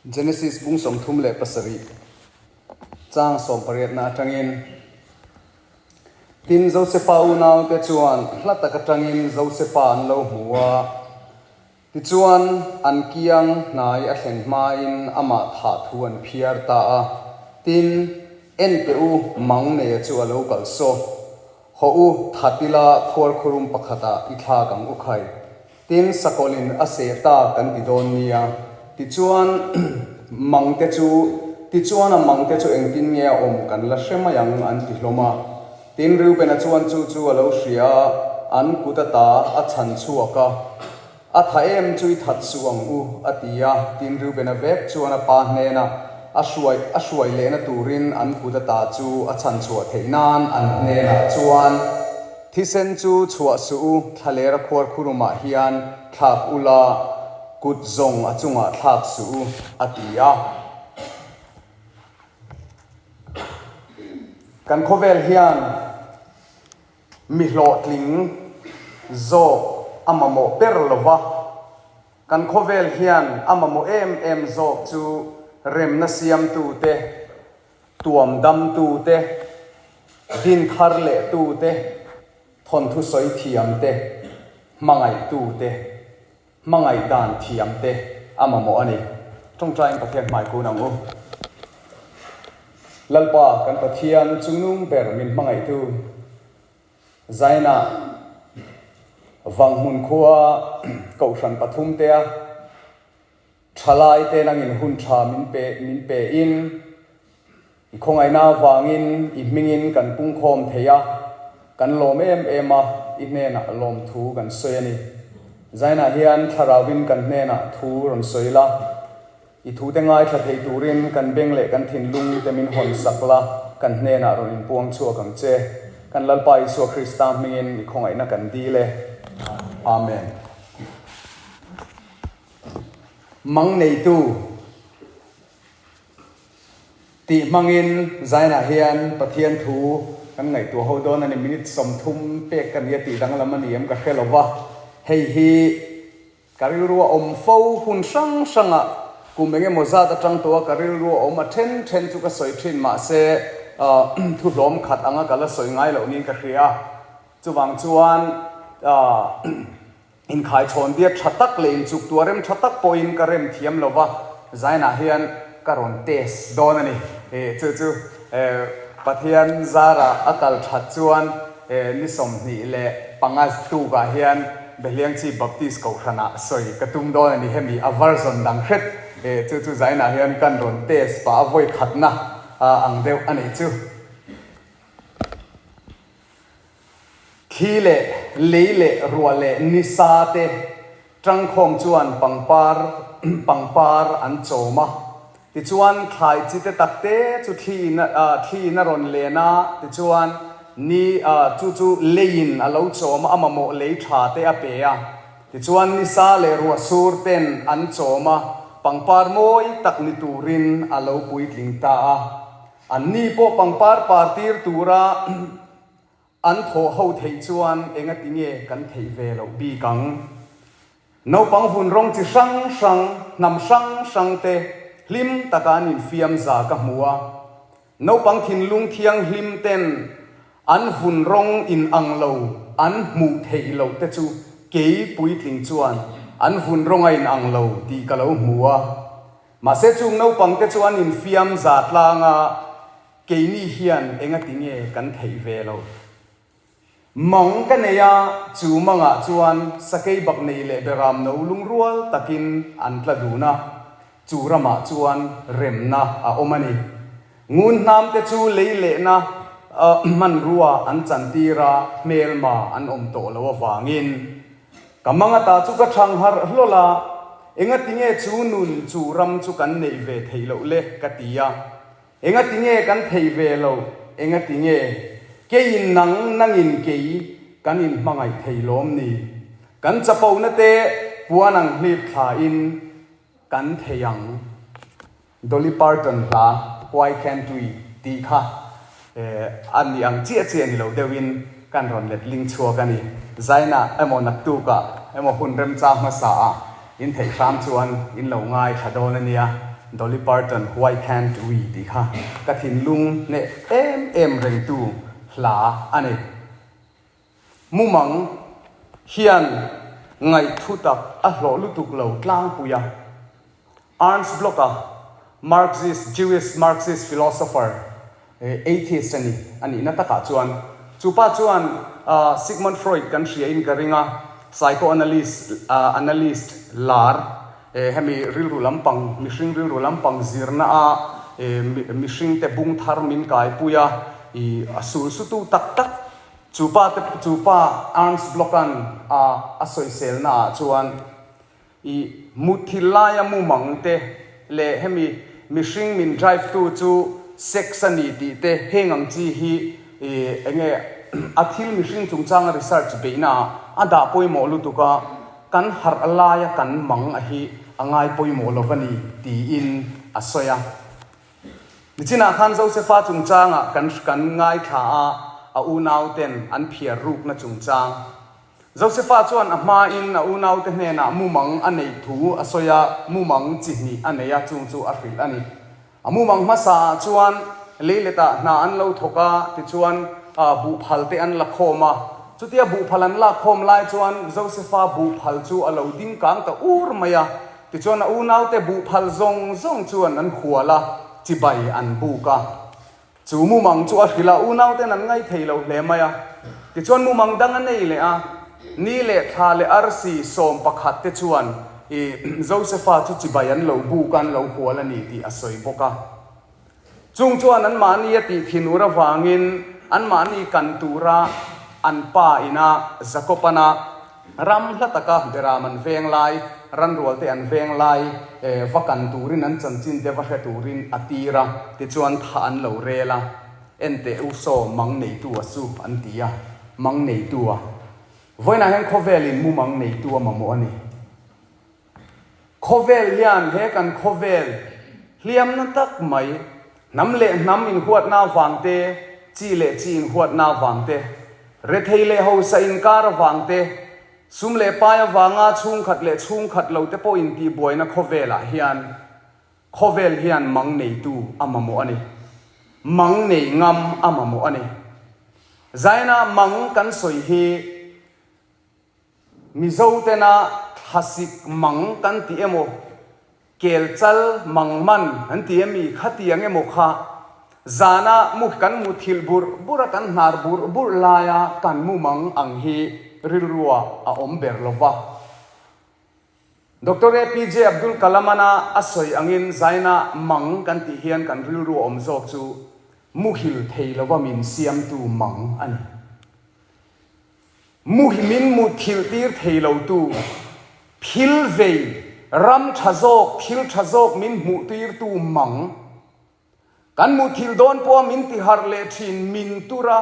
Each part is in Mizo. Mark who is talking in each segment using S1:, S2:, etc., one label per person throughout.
S1: Genesis bung 37 chang sawmpariatna atangin, Tin, Josefa unaute chuan hla tak atangin Josefa an lo hmu a. Tichuan, an kiang hnai a thlen hmain amah thah thu an phiar ta a. Tin, en teh u, mang neia chu a lo kal saw. Hawh u, that ila khuarkhurum pakhatah i thlak ang u khai. Tin, sakawlhin a seh ta kan ti dawn nia. Tichuan, mangte chu, tichuan a mangte chu engtin nge a awm kan la hre mai ang an ti hlawm a. Tin, Reubena chuan chu chu a lo hria a, an kut ata a chhan chhuak a. A tha em chu i that suh ang u, a ti a. Tin, Reubena vek chuan a pa hnenah a hruai a hruai lehna turin an kut ata chu a chhan chhuah theih nan an hnenah chuan, Thisen chu chhuah suh u, thlalera khuar khurumah hian thlak ula, kut zawng a chungah thlak suh u, a ti a. Kan khawvel hian mi hlawhtling zawk a mamawh ber lo va, kan khawvel hian a mamawh em em zawk chu remna siamtute, Tuam damtu te, din thar lehtu te, thawnthu sawi thiam te, hmangaihtu te, hmangaih dan thiam te a mamawh a ni. Tawngtaiin Pathian hmai kun ang u. Lalpa kan Pathian chungnung ber min hmangaihtu Zainah Vanghmun khua Kohhran pathumtea Thalai te nangin hun tha min pe min pe in, i khawngaihna avangin i hmingin kan pungkhawm thei a, kan lawm em em a, i hnenah lawmthu kan sawi a ni. Zainah hian thlarauin kan hnenah thu rawn sawi la, i thute ngaithla thei turin kan beng leh kan thinlung te min hawn sak la, kan hnenah rawn inpuang chhuak ang che. Kan Lalpa Isua Krista hmingin i khawngaihna kan dil e. Amen. Mang neitu tih hmangin Zainah hian Pathian thu kan ngaihtuah ho dawn a ni. Minute 30 pek ka nia tih danglam a ni em ka hre lo va. Hei hi ka rilru a awm fo hun hrang hrangah kum eng emaw zat atang tawha ka rilru a awm a then then chu ka sawi thin mahse thu hlawm khat anga ka la sawi ngai loh niin ka hria. Chuvang chuan Inkhaichhawn diat tha tak leh inchuk tuah rem tha tak pawhin ka rem thiam lo va, Zainah hian ka rawn test dawn a ni. Chu chu Pathian zara a kal that chuan ni 25 tukah hian Behliangchi Baptist Kohhranah sawi ka tum dawn a ni. Hemi a version dang hret chu chu Zainah hian kan rawn test pah a vawi khatna ang deuh a nih chu. Thli leh lei leh ruah leh nisa te tangkhawm chuan pangpar pangpar an chawm a, tichuan thlai chi te tak te chu thli in thli in a rawn len a, tichuan ni chu chu leiin a lo chawm a, a mamawh lei tha te a pe a, tichuan nisa leh ruah sur ten an chawm a, pangpar mawi tak ni turin a lo puitling ta a. Anni pawh pangpar par tir tura an thawh ho theih chuan engati nge kan theih ve loh bik ang? Naupang vun rawng chi hrang hrang, hnam hrang hrang te hlim taka an infiam za ka hmu a. Naupang thinlung thianghlim ten an vun rawng in ang lo an hmuh theih loh te chu kei puitling chuan an vun rawng a in ang lo tih ka lo hmu a. Mahse chung naupang te chu an infiam za tlang a, keini hian engati nge kan theih ve lo? Mang ka nei a, chu mangah chuan sakei bak nei leh beram no lungrual takin an tla dun a, chu ramah chuan remna a awm a ni. Ngun hnam te chu lei lehna hmanrua an chantir a, hmelma an awm tawh lo avangin. Ka mang ata chu ka thang harh hlawl a, engati nge chu nun chu ram chu kan neih ve theih loh le ka ti a, engati nge kan theih ve loh, engati nge keiin nang nangin kei kan inhmangaih thei lawm ni, kan chapona te puan ang hlip thlain kan thei ang. Dolly Parton hla Why Can't We tih kha a ni ang chiah chiah ni lo deuhin kan rawn let ling chhuak a ni. Zainah emaw naktukah emaw hun remchang hmasaah in theih hram chuan in lo ngaithla dawn a nia. Dolly Parton Why Can't We tih kha ka thinlung hneh em em rengtu hla a ni. Mumang hian ngaihthu tak a hlawh lutuk lo tlangpui a. Ernst Bloch-a Marxist, Jewish Marxist philosopher, atheist a ni, a nihna takah chuan chu pa chuan Sigmund Freud kan hria in ka ring a, psychoanalyst, analyst lar, hemi rilru lampang, mihring rilru lampang zirna a mihring te bung thar min kaipui a, a sulsutu tak tak chu pa te, chu pa Ernst Bloch-a'n a sawiselna ah chuan I mutthil laia mumang te leh hemi mihring min drive tu chu sex a ni tih te heng ang chi hi enge a thil mihring chungchanga research beihna ah a dah pawimawh lutuk a, kan harh laia kan mang a hi a ngai pawimawh lo va ni tiin a sawi a. Nichinah khan Josefa chungchangah kan kan ngaithla a, a unauten an phiar rukna chungchang. Josefa chuan a hmain a unaute hnenah mumang a neih thu a sawi a, mumang chi hnih a nei a, chung chu a hrilh a ni. A mumang hmasaah chuan leiletah hna an lo thawk a, tichuan buhphal te an la khawm a. Chutia buhphal an lak khawm lai chuan Josefa buhphal chu a lo ding kang ta ur mai a, tichuan a unaute buhphal zawng zawng chuan an hual a, chibai an buk a. Chu mumang chu a hrilh a, unauten an ngaih thei lo hle mai a. Tichuan mumang dang a nei leh a, ni leh thla leh arsi 11 te chuan i Josefa chu chibai an lo buk a, an lo hual a ni tih a sawi bawk a. Chung chuan anmahni a tih thinur avangin anmahni kan tura an pa ina Jakob-ana Ram hla taka beram an veng lai, ranrual te an veng lai va kan turin an chanchin te va hre turin a tir a, tichuan tha an lo rel a, enteh u saw mang neitu a chu an ti a, mang neitu a. Vawiinah hian khawvelin mumang neitu a mamawh a ni. Khawvel hian he kan khawvel hliamna tak mai, hnam leh hnam inhuatna avang te, chi leh chi inhuatna avang te, rethei leh hausa inkar avang te, sum leh pai avanga chhungkhat leh chhungkhat lo te pawh intihbuaina khawvelah hian khawvel hian mang neitu a mamawh a ni. Mang nei ngam a mamawh a ni. Zaina mang kan sawi hi. Mizo tena thlasik mang kan ti emaw, kel chal mang man an ti emi khatiang emaw kha zana mu kan mu thilh burh burh a kan hnar burh burh laia kan mu mang ang hi rilrua a awm ber lo va. Doctor APJ Abdul Kalam-ana a sawi angin zaina mang kan tih hian kan rilru a awm zawk chu muhil thei lova min siamtu mang a ni. Muhimin mut thilhtir thei lotu, thil vei, ram tha zawk, thil tha zawk min hmuhtirtu mang. Kan muthilh dawn pawha min tiharh leh thin min tur a,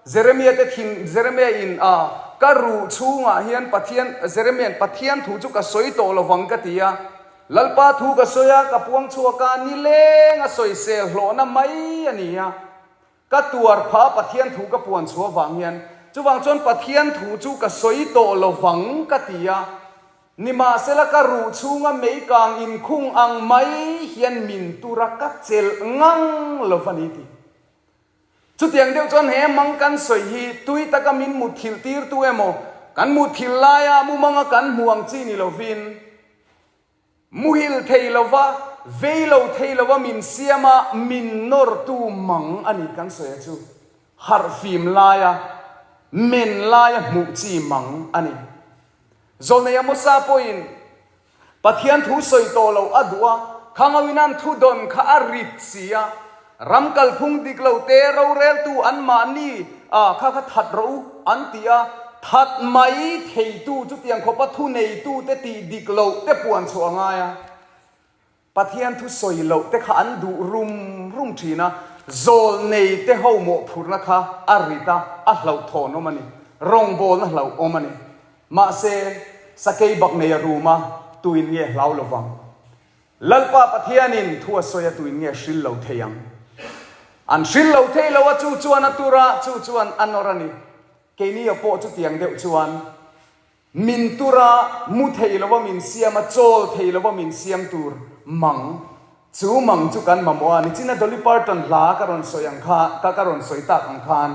S1: Jeremia te thin, Jeremia in a, ka ruh chhungah hian Pathian, Jeremia in Pathian thu chu ka sawi tawh lovang ka ti a, Lalpa thu ka sawi a, ka puang chhuak a, nileng a sawisel hlawhna mai a ni a. Ka tuar pha Pathian thu ka puan chhuah vang hian, chuvang chuan Pathian thu chu ka sawi tawh lo vang ka ti a, nimahsela ka ruh chhunga meikang inkhung ang mai hian min tura ka chelh ngang lo va ni ti. Chutiang deuh chuan he mang kan sawi hi tui taka min mutthilh tirtu emaw, kan mutthilh laia mumanga kan hmu ang chi ni lovin, Muhil thei lova, vei lo thei lova min siam a, min nawrtu mang a ni kan sawi a chu. Harhfim laia, men laia hmuh chi mang a ni. Zawlnei Amosa pawhin Pathian thu sawi tawh loh a duh a, khangawin an thu dawn kha a rit si a, Ram kalphung dik lo te roreltu anmahni a kha kha that rawh u an ti a, that mai theitu chutiang khawpa thu neitu te tih dik loh te puan chhuah a ngai a. Pathian thu sawi loh te kha an duh rum rum thin a, zawl nei te ho mawhphurhna kha a rit a, a hlauhthawn awm a ni, rawngbawlna hlauhawm a ni. Mahse, sakei bak nei a rum a, tuin nge hlau lovang? Lalpa Pathianin thu a sawi a tuin nge hril lo thei ang? An hril lo thei lo a, chu chuan a tur a, chu chuan a nawr a ni. Keini a pawh chutiang deuh chuan min tur a, mu thei lo a min siam a, chawl thei lo a min siam tur mang. Chu mang chu kan mamawh a, nichina Dolly Parton hla ka rawn sawi ang kha, ka ka rawn sawi tak ang khan,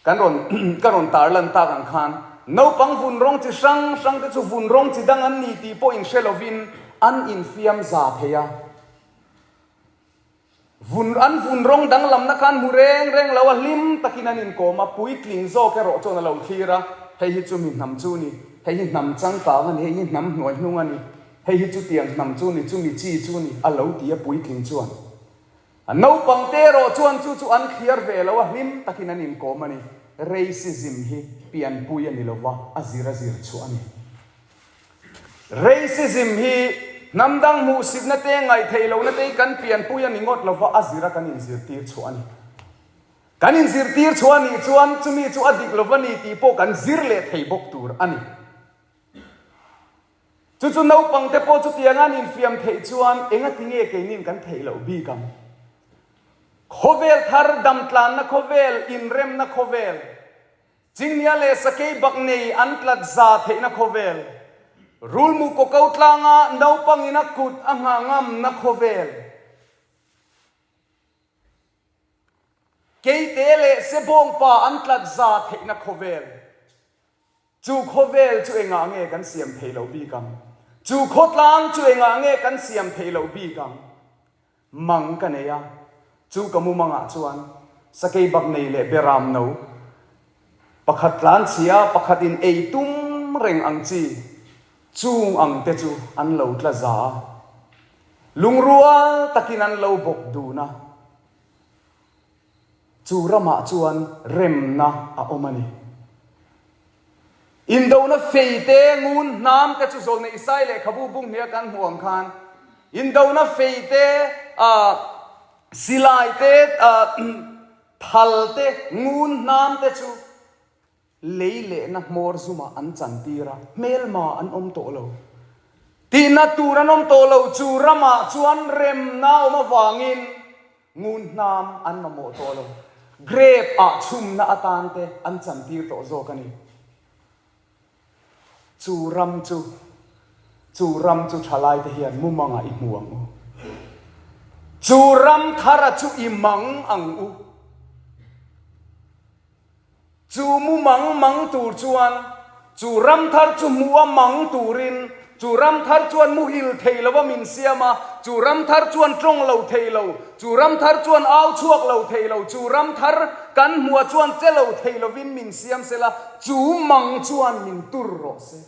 S1: kan rawn ka rawn tarlan tak ang khan, naupang vun rawng chi hrang hrang te chu vun rawng chi dang an ni tih pawh inhre lovin an infiam za thei a. Vun an vun rawng danglamna khan hmu reng reng lo a, hlim takin an inkawm a, puitling zawk erawh chuan a lo thlir a, hei hi chu mi hnam chu ni, hei hi hnam changkang a ni, hei hi hnam hnuai hnung a ni, hei hi chutiang hnam chu ni, chumi chi chu ni, a lo ti a puitling chuan. A naupang te erawh chuan chu chu an thliar ve lo a, hlim takin an inkawm a ni. Racism hi pianpui a ni lo va, a zir a zir chhuah a ni. Racism hi hnam dang hmuhsitna te, ngaihtheih lohna te hi kan pianpui a ni ngawt lova, a zira kan inzirtir chhuah a ni. Kan inzirtir chhuah a nih chuan chumi chu a dik lova ni tih pawh kan zir leh thei bawk tur a ni. Chu chu naupang te pawh chutianga an infiam theih chuan engati nge keinin kan theih loh bik ang? Khawvel thar damtlanna khawvel, inremna khawvel. Chingnia leh sakei bak nei an tlat za theihna khawvel, rulmu kawko tlanga naupangin a kut a nghah ngamna khawvel, keite leh sebawngpa an tlat za theihna khawvel, chu khawvel chu engah nge kan siam theih loh bik ang? Chu khawtlang chu engah nge kan siam theih loh bik ang? Mang ka nei a, chu ka mumangah chuan sakei bak nei leh beram no pakhat tlan chhia, pakhat in ei tum reng ang chi chung ang te chu an lo tla za a, lungrual takin an lo bawk dun a, chu ramah chuan remna a awm a ni. Indona fei te, ngun hnam te chu zawlnei Isai lehkhabu bung hnia kan hmuh ang khan indona fei te, silai te, thal te, ngun hnam te chu lei lehna hmawr zumah an chantir a, hmelma an awm tawh lo. Tihna tur an awm tawh lo, chu ramah chuan remna awm avangin Ngun hnam an mamawh tawh lo. Grape ah chhumna atan te an chantir tawh zawk a ni. Chu ram chu, chu ram chu thalai te hian mumangah i hmu ang u. Chu ram thara chu i mang ang u. Chu mumang mang tur chuan, chu ram thar chu hmuh a mang turin, chu ram thar chuan muhil thei lo a min siam a, chu ram thar chuan tawng lo thei lo, chu ram thar chuan au chhuak lo thei lo, chu ram thar kan hmuh chuan che lo thei lovin min siam sela, chu mang chuan min tur rawh se.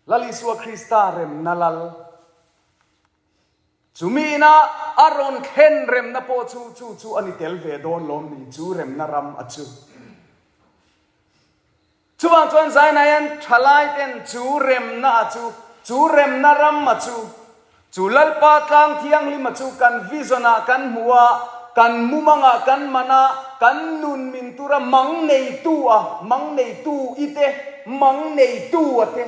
S1: Lal Isua Krista remna lal. Chumi ina a rawn thlen remna pawh chu chu chu a ni tel ve dawn lawm ni chu remna ram a chu. Chuvang chuan Zaina hian thalai ten chu remna a chu, chu remna ram a chu, chu Lalpa tlang thianghlim a chu kan vision ah kan hmu a, kan mumang ah kan man a, kan nun min tura mang neitu a, mang neitu i te, mang neitu a te.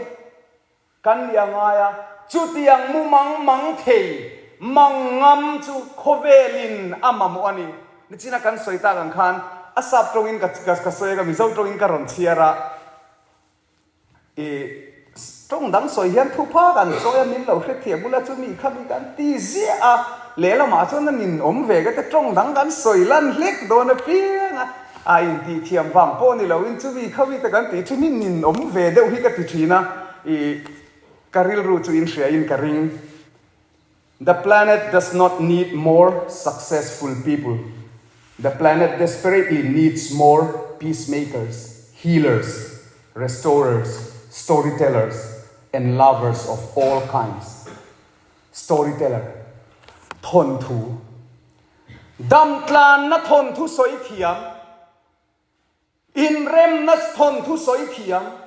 S1: Kan nih a ngai a, chutiang mumang mang thei, mang ngam chu khawvelin a mamawh a ni. Nichina kan sawi tak ang khan a sap tawngin ka ka sawi a, Mizo tawngin ka rawn chhiar a, i tawng dang sawi hian thupa kan sawi a, min lo hrethiam bula chumi kha mi kan ti ziah a, lehlamah chuan a ninawm ve ka ti, tawng dang kan sawi lan hlek dawn apiang a. A intih thiam vang pawh ni loin chumi khami te kan tih thin hi ninawm ve deuh hi ka ti thin a, i ka rilru chu in hria in ka ring. The planet does not need more successful people, the planet desperately needs more peacemakers, healers, restorers, storytellers and lovers of all kinds. Storyteller, thawnthu. Damtlanna thawnthu sawi thiam, inremna thawnthu sawi thiam,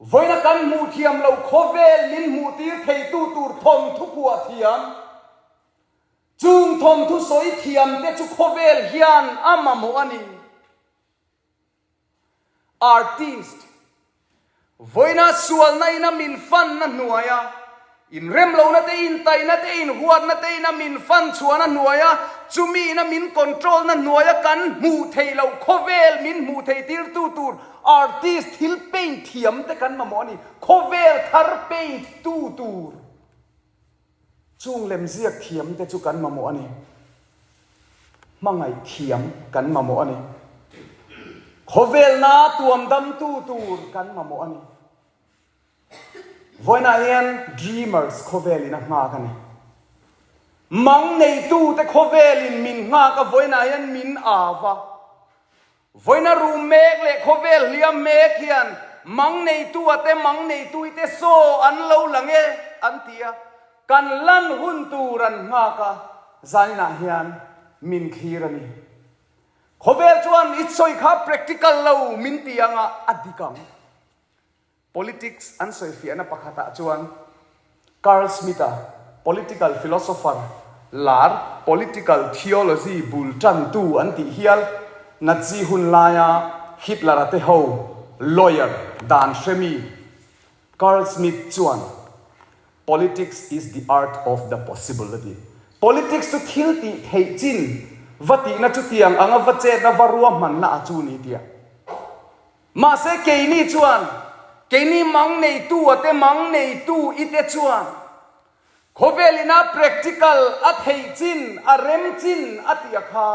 S1: vawiina kan hmuh thiam lo khawvel min hmuhtir theitu tur thawnthu phuah thiam, chung thawnthu sawi thiamte chu khawvel hian a mamawh a ni. Artist, Vawiina sualna ina min fanna hnuaia, inremlohna te, intaihna te, inhuatna te ina min fan chhuahna hnuaia, chumi ina min control na hnuaia kan hmuh theih loh khawvel min hmuh theih tirtu tur artist thil paint thiam te kan mamawh a ni. Khawvel thar paint tu tur. Chung lemziak thiam te chu kan mamawh a ni. Hmangaih thiam kan mamawh a ni. Khawvelna tuam damtu tur kan mamawh a ni. Vawiinah hian Dreamers khawvelin a nghak a ni. Mang neitute khawvelin min nghak a, vawiinah hian min au a. Vawiina rum mek leh khawvel hliam mek hian mang neitua te mang neituite saw an lo lang e an ti a, kan lan hun tur an nghak a, zaninah hian min thlir a ni. Khawvel chuan i sawi kha practical lo min ti anga a dik ang. Politics an sawifiahna pakhatah chuan Carl Schmitt-a, political philosopher lar, political theology bul tantu an tih hial, Nazi hun laia Hitler-a te ho lawyer dan hremi Carl Schmitt chuan Politics is the art of the possible a ti. Politics chu thil tih theih chin va tihna chutiang anga va chetna va ruahmanna a chu ni tia. Mahse keini chuan, keini mang neitu a te mang neitu i te chuan khawvel ina practical a theih chin, a rem chin a tih a kha.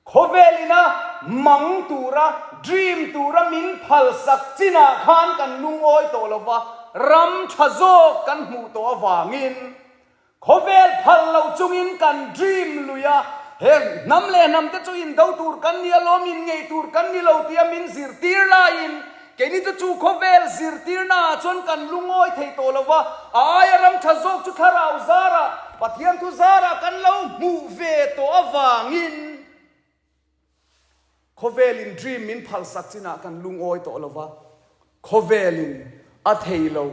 S1: Khawvel ina mang tura, dream tura min phalsak chinah khan kan lungawi tawh lova, ram tha zawk kan hmuh tawh avangin Khawvel phal lo chungin kan dream lui a, he hnam leh hnam te chu indo tur kan ni alawm, inngei tur kan ni lo tia min zirtir laiin keini chu chu khawvel zirtirna ah chuan kan lungawi thei tawh lo va, a aia ram tha zawk chu thlarau zarah, Pathian thu zarah kan lo hmuh ve tawh avangin Khawvelin dream min phalsak chinah kan lungawi tawh lo va, khawvelin a thei lo,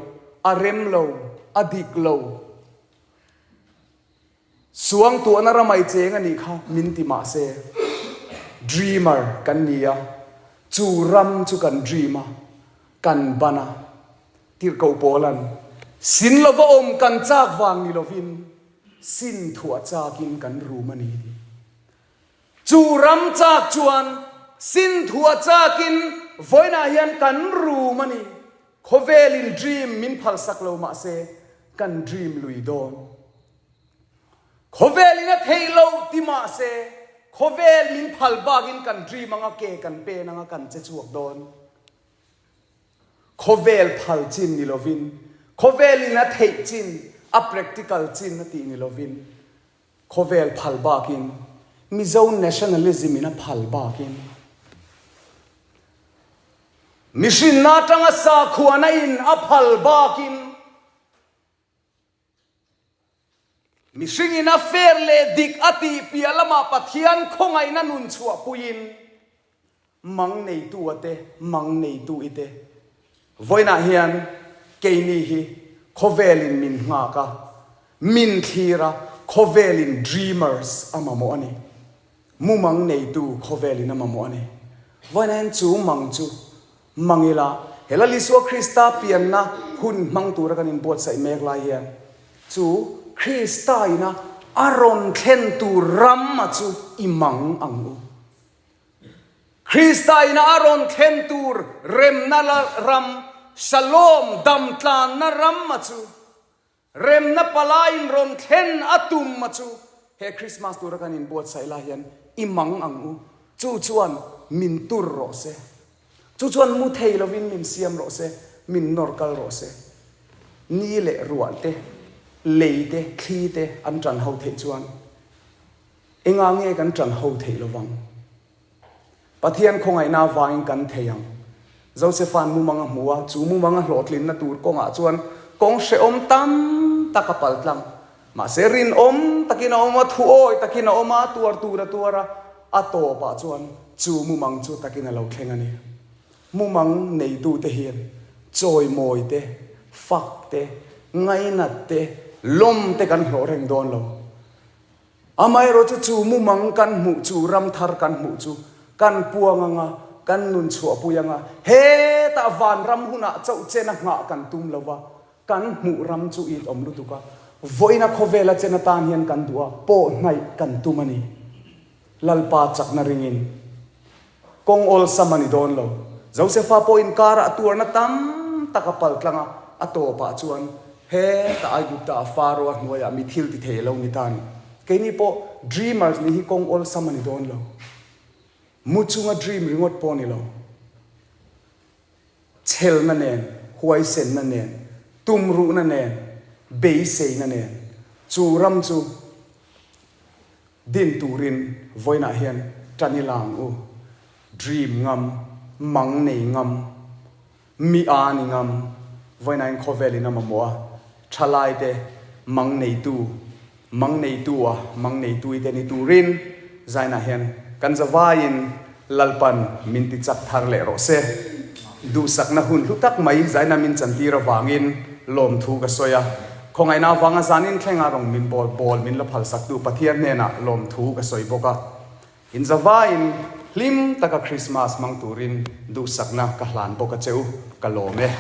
S1: a rem lo, a dik lo. Suangtuahna ramai cheng a nih kha min ti mah se, dreamer kan ni a, chu ram chu kan dream a, kan ban a, tirhkoh pawlan sin lova awm kan chak vang ni lovin sin thuah chakin kan rum a ni tih. Chu ram chak chuan sin thuah chakin vawiinah hian kan rum a ni. Khawvelin dream min phalsak lo mahse kan dream lui dawn. Khawvelin a theih loh ti mahse khawvel min phal bakin kan dream anga ke kan pen anga kan che chhuak dawn. Khawvel phal chin ni lovin, khawvelin a theih chin, a practical chin a tih ni lovin, Khawvel phal bakin, Mizo nationalism in a phal bakin, mihrinna atanga sakhuana in a phal bakin, mihring in a fair leh dik a tih piah lamah Pathian khawngaihna nun chhuahpuiin, Mang neitu a te, mang neitu i te. Vawiinah hian keini hi khawvelin min nghak a, min thlir a, khawvelin dreamers a mamawh a ni. Mumang neitu khawvelin a mamawh a ni. Vawiinah hian chu mang chu mang ila, he Lal Isua Krista pianna hun hmang tura kan inbuatsaih mek lai hian chu Krista ina a rawn thlen tur ram a chu i mang ang u. Krista ina a rawn thlen tur remna ram, Shalom, damtlanna ram a chu, remna palaiin rawn thlen a tum a chu, he Krismas tura kan inbuatsaih lai hian i mang ang u. Chu chuan min tur rawh se. Chu chuan mu thei lovin min siam rawh se, min nawr kal rawh se. Ni leh ruah te, lei te, thli te an tan ho theih chuan Engah nge kan ṭan ho theih lo vang? Pathian khawngaihna avangin kan thei ang. Josepha'n mumang a hmu a, chu mumang a hlawhtlinna tur kawngah chuan kawng hrehawm tam tak a pal tlang. Mahse, rinawm takin a awm a, thuawi takin a awm a, a tuar tur a tuar a, a tawpah chuan chu mumang chu takin a lo thleng a ni. Mumang neitute hian chawimawi te, fak te, ngainat te, lawm te kan hlawh reng dawn lo. Amaherawh chu chu mumang kan hmuh chu, ram thar kan hmuh chu kan puang anga, kan nun chhuahpui anga, hetah vanram hunah chauh chena nghah kan tum lo va, kan hmuh ram chu it awm lutuk a, vawiina khawvela chen atan hian kan duh a, pawh hnaih kan tum a ni. Lalpa chakna ringin kawng awlsam a ni dawn lo. Josefa pawh inkarah tuarna tam tak a pal tlang a, a tawpah chuan. Hetah Aigupta ah Pharaoh-a hnuaiah mi thil ti thei a lo ni ta a ni. Keini pawh dreamers nih hi kawng awlsam a ni dawn lo. Mu chunga dream ringawt pawh a ni lo. Chhelna nen, huaisenna nen, tumruhna nen, beiseina nen chu ram chu din turin vawiinah hian tan i la ang u. Dream ngam, mang nei ngam, mi a ni ngam, vawiinah hian khawvelin a mamawh a, thalaite mang neitu, Mang neitu a mang neitui te ni turin Zainah hian kan zavaiin Lalpan min ti chak thar leh rawh se. Duhsakna hun hlu tak mai Zaina min chantir avangin lawmthu ka sawi a. Khawngaihna avanga zanin thlenga rawng min bawl bawl min la phalsaktu Pathian hnenah lawmthu ka sawi bawk a. In zavaiin hlim taka Krismas hmang turin duhsakna ka hlan bawk a che u, ka lawm e.